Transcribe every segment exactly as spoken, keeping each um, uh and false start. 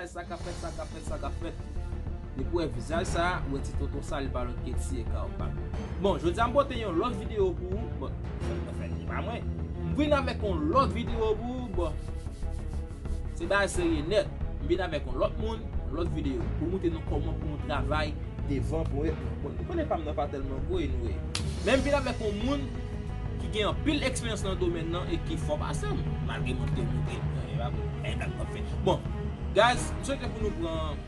Sa k ap fèt, sa k ap fèt, sa k ap fèt. Depi w wè vizaj sa, ou wè ti tonton sa, li pa lòt ke T A K Obama. Bon, jodi a m pote yon lòt videyo pou ou. Bon, anfen, se pa mwen. M vin avèk yon lòt videyo pou ou. Bon, se bagay serye nèt. M vin avèk yon lòt moun, yon lòt videyo pou montre nou kòman pou yon travay devan pou yon. Bon, nou konnen pa m nan pa tèlman gwo anyway. Men m vin avèk yon moun ki gen anpil eksperyans nan domèn nan e ki fò pase m. Malgre mwen te moutre, e pa vre, e blak m ap fè. Bon, guys, m swete pou nou pran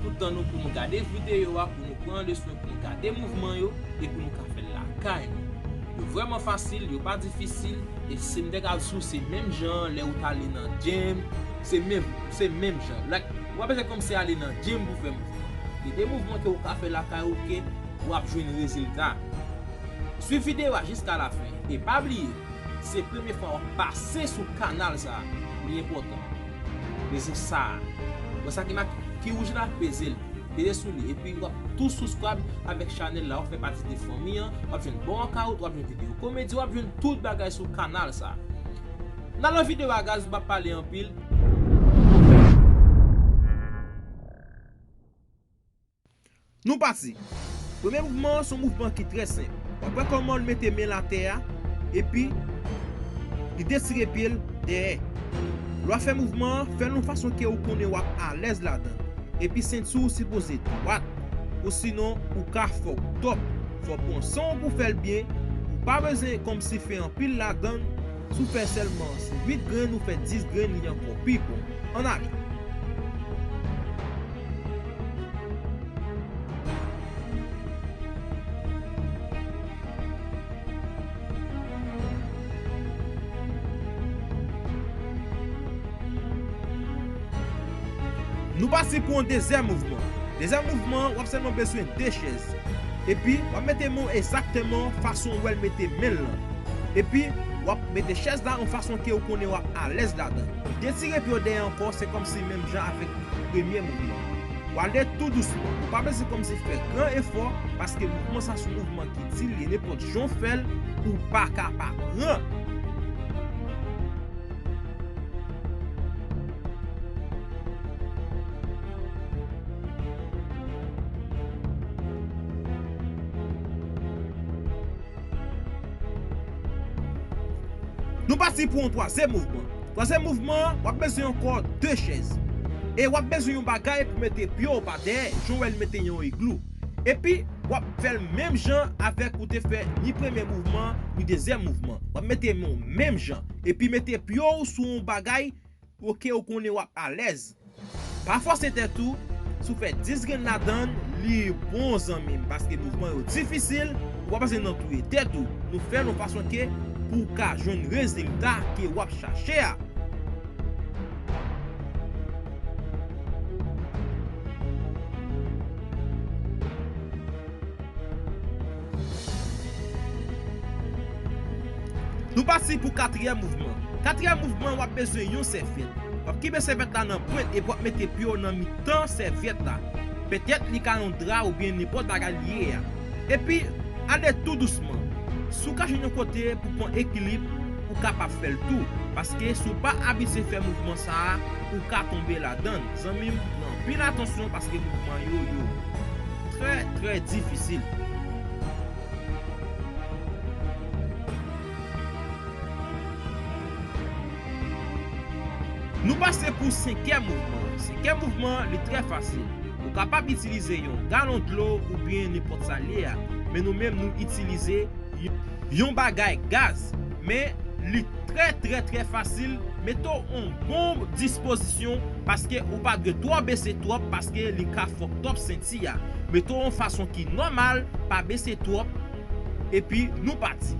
tout tan nou pou nou gade videyo a, pou nou pran leson, pou nou gade mouvman yo e pou nou ka fè l lakay nou. Yo vrèman fasil, yo pa difisil, e si m te ka di w, se menm jan lè ou t ale nan gym, se menm, se menm jan. Like, ou pa bezwen kòmsi ale nan gym pou fè mouvman. Gen de mouvman ke ou ka fè lakay ou ke w ap jwenn rezilta. Swiv videyo a jiska lafen. E pa bliye, se premye fwa w ap pase sou kanal sa a, li enpòtan. Peze sa a. Wè sa ki mak-, ki wouj la, peze l. Peze sou li. Epi w ap tou subscribe avèk chanèl la. W ap fè pati de fanmi an. W ap jwenn bon workout, w ap jwenn videyo komedi, w ap jwenn tout bagay sou kanal sa a. Nan lòt videyo a, guys, m p ap pale anpil. Nou pati. Premye mouvman an se yon mouvman ki trè senp. W ap wè kòman l mete men l atè a, epi li detire pye l dèyè. Lè w ap fè mouvman an, fè l yon fason ke ou konnen w ap alèz ladan l. Epi senti w sipoze dwat. Ou sinon, ou ka fè w top. Fò w pran san w pou fè l byen. Ou pa bezwen kòmsi fè anpil ladan l. Si w fè sèlman uit grenn, ou fè dis grenn, li ankò pi bon. Ann ale. Nou pati pou yon dezyèm mouvman. Dezyèm mouvman an, w ap sèlman bezwen de chèz. Epi, w ap mete men w egzakteman fason w wè l mete men l lan. Epi, w ap mete chèz la yon fason ke w konnen w ap alèz ladan. Detire pye w dèyè ankò, se kòmsi menm jan avèk premye mouvman. W ale tou dousman. Ou pa bezwen kòmsi fè gran efò, paske mouvman sa se yon mouvman ki di l ye, nenpòt jan w fè l, ou pa ka pa pran. Nou pati pou yon twazyèm mouvman. Twazyèm mouvman an, w ap bezwen ankò de chèz. E w ap bezwen yon bagay pou mete pye w pa dèyè, jan w wè l mete yon iglou. Epi, w ap fè l menm jan avèk ou te fè ni premye mouvman, ni dezyèm mouvman. W ap mete men w menm jan. Epi mete pye w sou yon bagay, oke, ou konnen w ap alèz. Pa fòse tèt ou, si w fè dis grenn ladan l, li bon zanmi m, paske mouvman yo difisil, ou pa bezwen nan touye tèt ou. Nou fè l yon fason ke pou w ka jwenn rezilta ke w ap chache a. Nou pati pou katriyèm mouvman. Katriyèm mouvman, w ap bezwen yon sèvyèt. W ap kenbe sèvyèt la nan pwent epi w ap mete pye w nan mitan sèvyèt la. Petèt li ka yon dra oubyen nenpòt bagay li ye a. Epi, ale tou dousman. Si w ka jwenn yon kote pou pran ekilib, ou kapab fè l tou. Paske si w pa abitye fè mouvman sa a, ou ka tonbe ladan l. Zanmi m, pran anpil atansyon paske mouvman yo, yo trè, trè difisil. Nou pase pou senkyèm mouvman. Senkyèm mouvman, li trè fasil. Ou kapab itilize yon galon dlo oubyen nenpòt sa l ye a. Men nou menm, nou itilize yon, yon bagay gaz. Men li trè, trè, trè fasil. Mete w an bon dispozisyon paske ou pa dwe twò bese twòp paske li ka fòk twòp senti a. Mete w yon fason ki nòmal, pa bese twòp. Epi nou pati.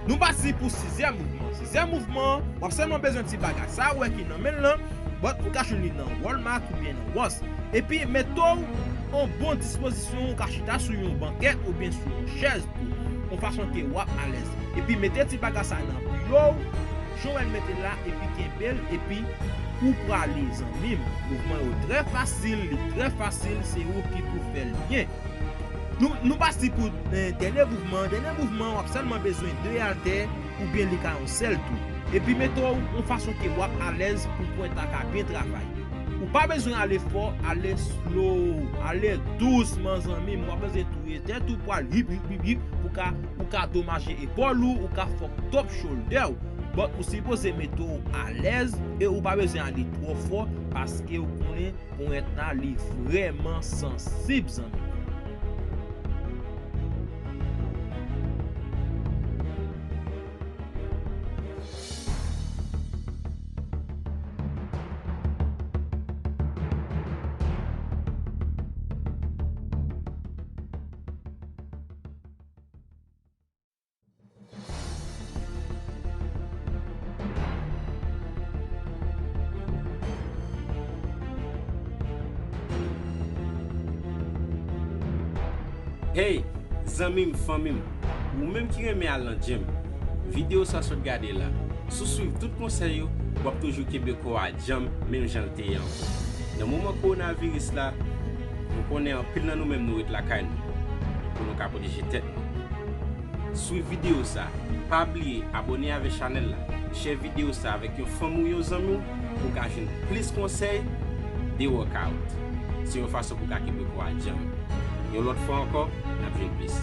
Nou pati pou sizyèm mouvman. Sizyèm mouvman, w ap sèlman bezwen ti bagay sa a, ou wè ki nan men l lan, but ou ka jwenn li nan Walmart oubyen nan Ross. Epi mete w an bon dispozisyon, ou ka chita sou yon bankèt oubyen sou yon chèz tou, yon fason ke w ap alèz. Epi mete ti bagay sa a nan pye w, jan w wè l mete l la, epi kenbe l, epi ou prale, zanmi m. Mouvman yo trè fasil, li trè fasil, se ou ki pou fè l byen. Nou, nou pati pou, eh, dènye mouvman. Dènye mouvman, w ap sèlman bezwen de altè oubyen li ka yon sèl tou. Epi mete w yon fason ke w ap alèz pou pwent la ka byen travay. Ou pa bezwen ale fò, ale slow, ale dousman, zanmi m. W ap bezwen touye tèt ou pou al hip, hip, hip, hip, pou ka, ou ka domaje epòl ou, ou ka fuck up shoulder w. But ou sipoze mete w alèz e ou pa bezwen ale twò fò paske ou konnen ponyèt la, li vrèman sansib, zanmi. Hey, zanmi m, fanmi m, ou menm ki renmen al nan gym, videyo sa sot gade la, si w swiv tout konsèy yo, w ap toujou kenbe kò a djanm, menm jan l te ye ankò. Nan moman kowonaviris la, nou konnen anpil nan nou menm nou ret lakay nou, pou nou ka pwoteje tèt nou. Swiv videyo sa. Pa bliye abòne avèk chanèl la. Share videyo sa avèk yon fanmi w, yon zanmi w, pou w ka jwenn plis konsèy de workout. Se yon fason pou w ka kenbe kò a djanm. Yon lòt fwa ankò, n ap jwenn plis.